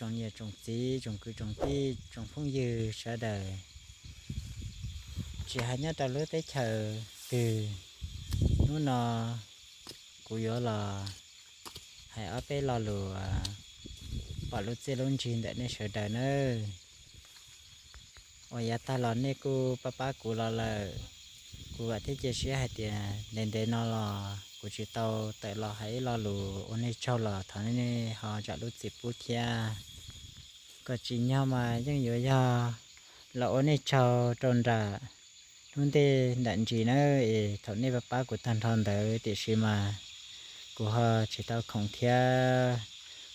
Tsoom niam tsoom txiv, tsoom kwv tsoom tij, tsoom phooj ywg sawv daws, tsis hais nyob rau lub teb chaws twg, hnub no kuv yuav los hais ob peb lo lus pom lub txiaj lub ntsig ntawm nej sawv daws nawb. Uas yav tag los nej kuj pab pab kuv los lawm, kuv vam thiab cia siab hais tias ntev ntev no los kuv tsis tau tawm los hais ib lo lus ua nej tsaug los thov nej ho zam lub txim pub thiab. Kom tsim nyog mas yeej yuav yog los ua nej tsaug rau nram lub ntej nram ntsis nawb, es thaum nej pab pab kuv tag nrho ntawd, tiam sis mas kuv ho tsis tau khoom thiab,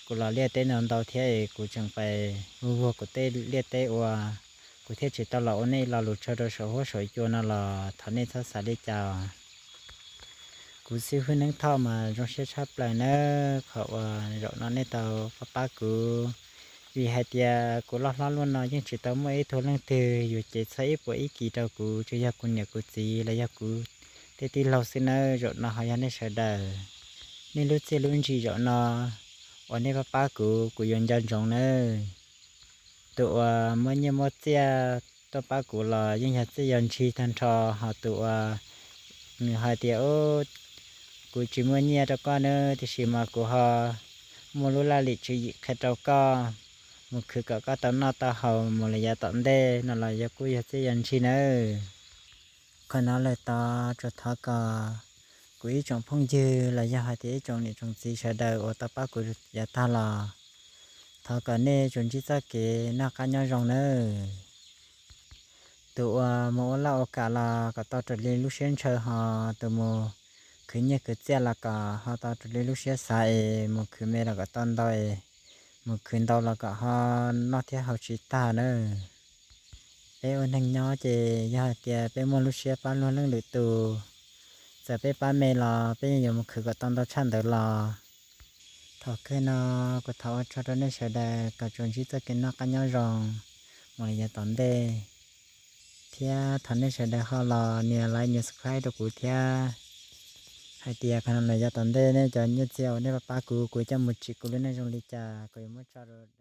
kuv los liaj teb ntau ntau thiab es kuv tseem pais vuag vuag kuv tej liaj teb ua, kuv thiaj tsis tau los ua nej lo lus tsaug rau saum huab saum cua no los thov nej txhob xav li cas. Kuv xib hwb Neeb Thoj mas zoo siab tshaj plaws nawb qhov uas zaum no nej tau pab pab kuv, vim hais tias kuv loj hlob luaj no yeej tsis tau muaj ib tug leej twg yuav cev txog ib puas ib kis rau kuv, tsuas yog kuv niam kuv txiv los yog kuv tej tij laug xwb nawb. Zaum no ho yog nej sawv daws, nej lub txiaj lub ntsig zaum no uas nej pab pab kuv, kuv yuav nco ntsoov nawb. Tus uas muab nyiaj muab txiaj tuaj pab kuv los yeej yog txiaj yog ntsig tag nrho, ho tus uas nws hais tias kuv tsis muaj nyiaj rau koj nawb, tiam sis mas kuv ho muaj lub laj lim tswv yim qhia rau koj mus khwv kom koj tau noj tau haus mus lawm yav tom ntej no los yog kuj yog txiaj yog ntsig nawb. Qhov no lawm tod tsuas thov kom kuv ib tsoom phooj ywg los yog hais tias ib tsoom niam tsoom txiv sawv daws uas tau pab kuv yav tag los thov kom nej tsuas ntsib txoj kev noj qab nyob zoo nawb. Tus uas mus ua laj ua kam los kom tau raws li lub siab ntshaw, ho tus mus khwv nyiaj khwv txiaj los kom ho tau raws li lub siab xav es mus khwv me los kom tau ntau es mus khwv ntau los kom ho noj thiab haus tsis tag nawb. Peb ua neeg nyob ces yog hais tias peb muaj lub siab pab luag leej lwm tus, txawm peb pab me los peb yeej yuav mus khwv kom tau ntau tshaj ntawd los. Thaum kawg no kuv thov ua tsaug rau nej sawv daws kom tsuas ntsib txoj kev noj qab nyob zoo mus li yav tom ntej, thiab thov nej sawv daws ho los nias like nias subscribe rau kuv thiab, hais tias qhov no lawm yav tom ntej nej cov nyiaj txiaj uas nej pab pab kuv, kuv coj mus tsim kuv lub neej zoo li cas kuv yuav muab tso rau